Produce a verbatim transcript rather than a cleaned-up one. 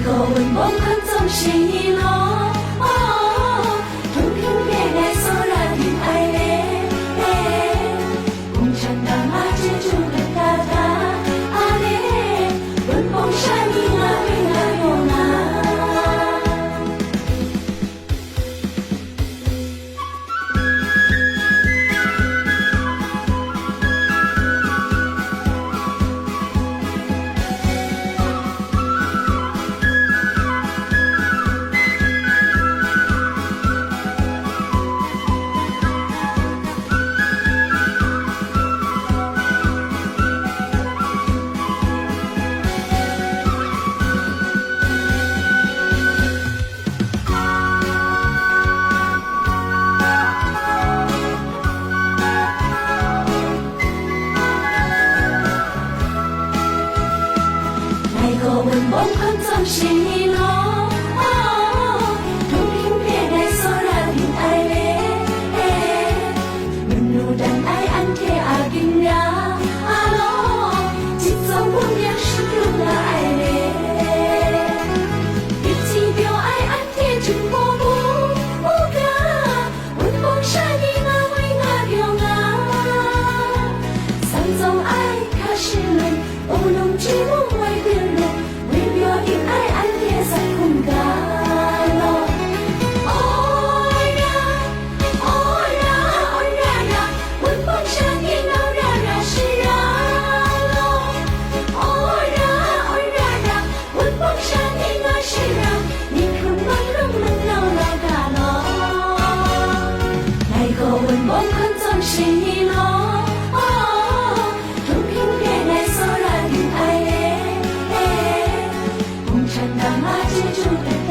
Gaw wunpawng hkan tsawm shing ni law, oh, htunghking hpe ngai tsawra dik ai le, eh, hkum htan dang a chyeju kata hta, a le, wunpawng sha ni nga wi nga yaw nga. Ngai gaw wunpawng hkan tsawm shing ni law, oh, htunghking hpe ngai tsawra dik ai le, eh, manu dan ai anhte a ginra, a law, jip tsawm bum yang shut lu nga ai le. Dik hti pyaw ai anhte htingbaw bu u ga, wunpawng sha ni nga woi nga pyaw nga. Sang tsawng ai hka shalun, u lung chyu mung woi hpir lung, woi pyaw dik ai anhte asak hkum ga law. Ora, ora, ora ra, wunpawng sha ni nau ra ra shara law. Ora, ora ra, wunpawng sha ni nau shara, ni hkrum bang rum manau law ga law. Ngai gaw wunpawng hkan tsawm shing ni law, oh, htunghking hpe ngai tsawra dik ai le, eh, hkum htan dang a chyeju kata